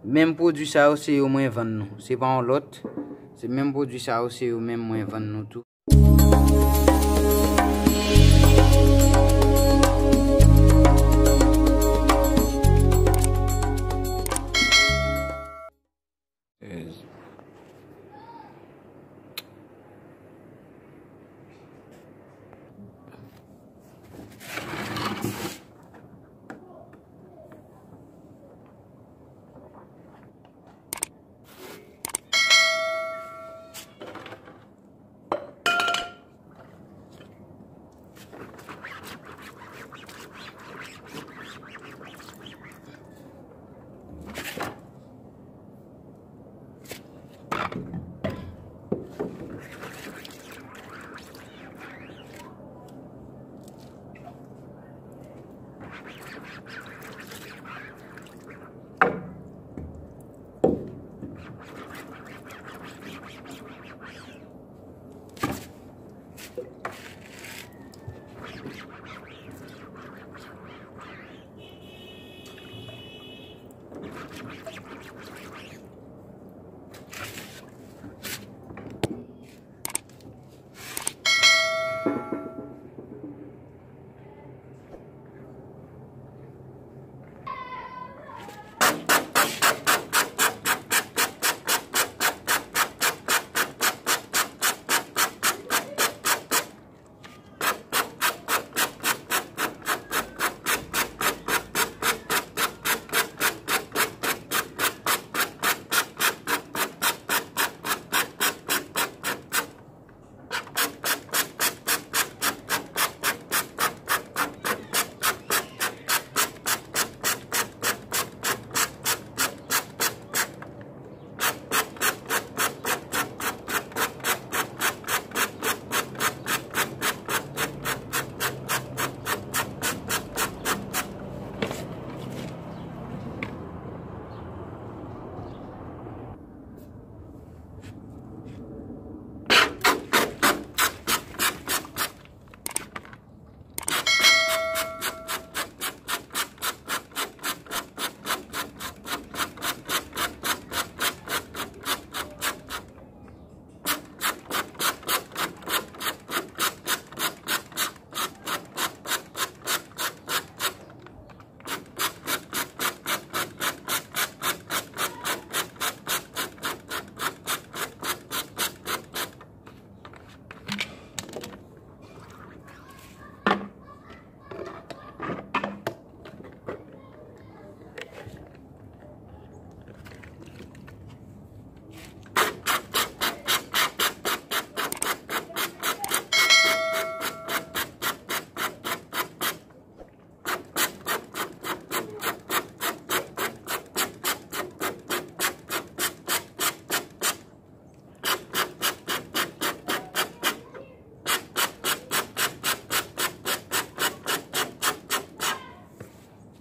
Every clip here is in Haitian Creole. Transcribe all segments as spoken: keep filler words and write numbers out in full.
Menm pwodui sa yo, se yo mwen vann nou. Se pa yon lòt. Se menm pwodui sa yo, se yo menm mwen vann nou tou.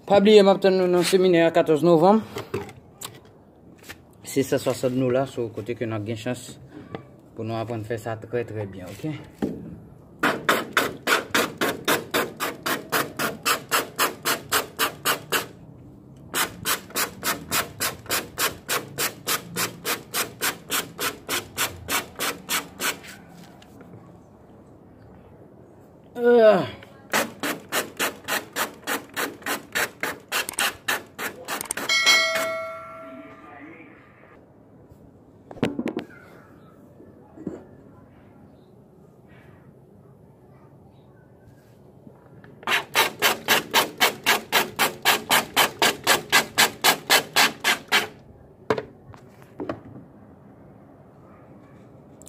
Pa bliye, m ap tann nou nan seminè a katòz novanm. Se san swasant dola, so kote ke n ap gen chans pou nou aprann fè sa trè, trè byen, oke? Ah.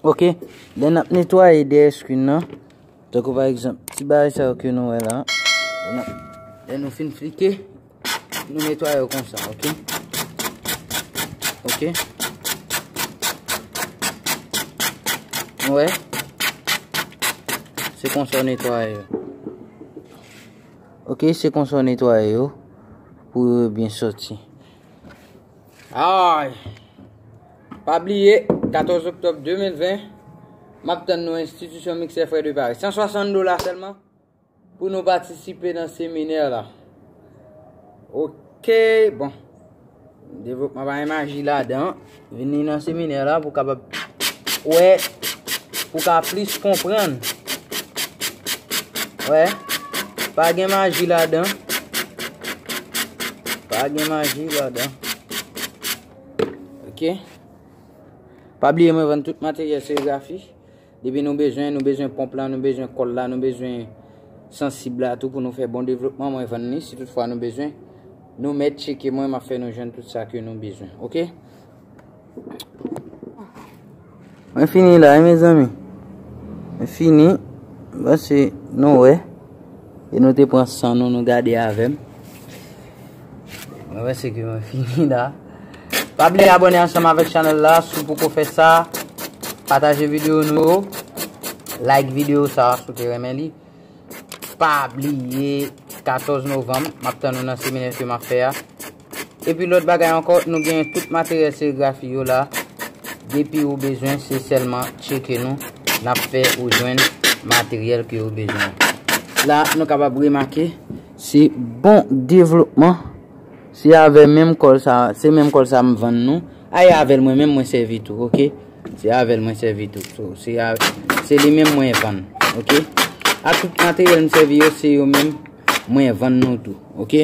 Oke, lè n ap netwaye dèyè screen nan, tankou pa egzanp, ti bagay sa yo ke nou wè la, n ap, lè nou fin flike, nou netwaye yo konsa, oke? Oke? Nou wè? Se konsa w netwaye yo. Oke, se konsa w netwaye yo pou yo byen sòti. Ay! Pa bliye, katòz oktòb de mil ven, m ap tann nou Institution Mixer Frères de Paris. San swasant dola sèlman pou nou patisipe nan seminè la. Oke, bon. Devlopman pa gen maji ladan. Vini nan seminè la pou kapab wè, pou ka plis konprann. Wè, pa gen maji ladan. Pa gen maji ladan. Ok. Pa bliye mwen vann tout materyèl serigrafi. Depi nou bezwen, nou bezwen ponp la, nou bezwen kòl la, nou bezwen sansib la tou pou nou fè bon devlopman, mwen vann li. Si toutfwa nou bezwen, nou mèt tcheke mwen, m ap fè nou jwenn tout sa ke nou bezwen. Ok? Mwen fini la, wi, mezanmi. Mwen fini. Bon, se nou wè. E nou te pran san nou, nou gade avè m. Mwen wè se ke mwen fini la. Pa bliye abòne ansanm avèk chanèl la, si w poko fè sa, pataje videyo nou yo, like videyo sa si w te renmen li. Pa bliye, katòz novanm, m ap tann nou nan seminè ke m ap fè a. Epi lòt bagay ankò, nou gen tout materyèl serigrafi yo la. Depi ou bezwen, se sèlman tcheke nou, n ap fè ou jwenn materyèl ke ou bezwen. La, nou kapab remake, se bon devlopman. Se avè menm kòl sa, se menm kòl sa m vann nou. A, e avè l mwen menm mwen sèvi tou, ok? Se avè l mwen sèvi tou. So, se a, se li menm mwen vann, ok? A tout materyèl m sèvi yo, se yo menm mwen vann nou tou, ok?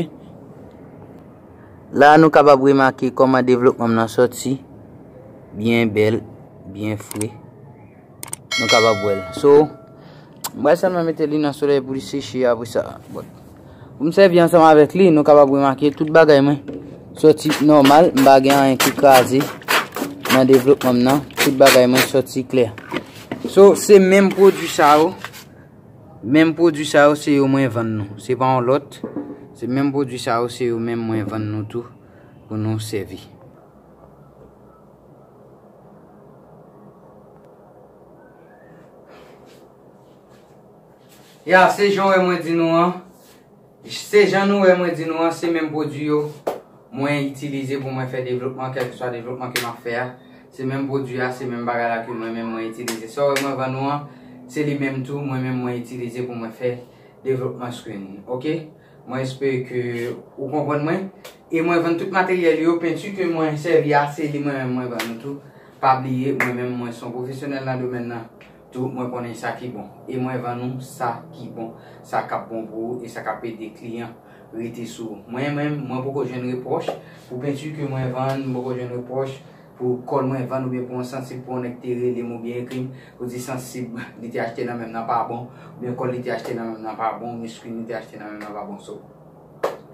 La, nou kapab remake kòman devlopman m nan sòti byen bèl, byen fre. Nou kapab wè l. So, m pral sèlman mete li nan solèy pou li seche apre sa. Bon. Pou m sèvi ansanm avèk li, nou kapab remake tout bagay mwen sòti nòmal. M pa gen anyen ki kraze nan devlopman m nan. Tout bagay mwen sòti klè. So, se menm pwodui sa yo. Menm pwodui sa yo, se yo mwen vann nou. Se pa yon lòt. Se menm pwodui sa yo, se yo menm mwen vann nou tou pou nou sèvi. Ya, se jan w wè mwen di nou an. Se jan nou wè mwen di nou an, se menm pwodui yo mwen itilize pou mwen fè devlopman, kèlkeswa devlopman ke m ap fè a. Se menm pwodui a, se menm bagay la ke mwen menm mwen itilize. Sa w wè mwen vann nou an, se li menm tou, mwen menm mwen itilize pou mwen fè devlopman screen. Ok? Mwen espere ke ou konprann mwen. E mwen vann tout materyèl yo, penti ke mwen sèvi a, se li mwen menm mwen vann nou tou. Pa bliye, mwen menm mwen se yon pwofesyonèl nan domèn nan. Tou, mwen konnen sa ki bon. E mwen vann nou sa ki bon, sa k ap bon pou ou e sa k ap ede kliyan rete sou ou. Mwen menm, mwen poko jwenn repwòch pou penti ke mwen vann, m poko jwenn repwòch pou kòl mwen vann oubyen pou yon sansib pou yon nèg te rele m oubyen ekri m pou di sansib li te achte nan men m nan pa bon, oubyen kòl li te achte nan men m nan pa bon, oubyen screen li te achte nan men m nan pa bon. So,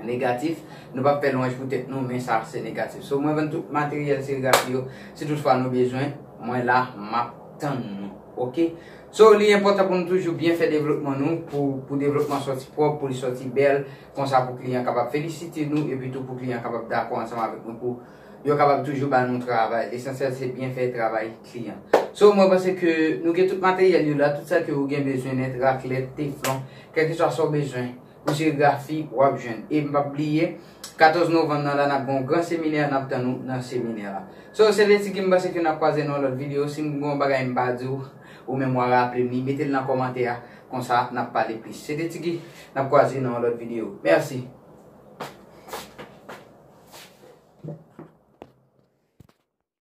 negatif, nou p ap fè lwanj pou tèt nou, men sa se negatif. So, mwen vann tout materyèl serigrafi yo, si toutfwa nou bezwen, mwen la, m ap tann nou, ok? So, li enpòtan pou nou toujou byen fè devlopman nou, pou, pou devlopman sòti pwòp, pou li sòti bèl, konsa pou kliyan kapab felisite nou, epi tou pou kliyan kapab dakò ansanm avèk nou, pou yo kapab toujou ba nou travay. Lesansyèl se byen fè travay kliyan. So, mwen panse ke nou gen tout materyèl yo la, tout sa ke ou gen bezwen nèt, raklèt, teflon, kèlkeswa sa w bezwen pou serigrafi, w ap jwenn. E m p ap bliye, katòz novanm nan la, n ap gen yon gran seminè, n ap tann ou nan seminè a. So, se Leti Guy, m panse ke n ap kwaze nan yon lòt videyo. Si m gen yon bagay m pa di w, ou menm w a raple m li, mete l nan kòmantè a, konsa n ap pale plis. Se Leti Guy, n ap kwaze nan yon lòt videyo. Mèsi.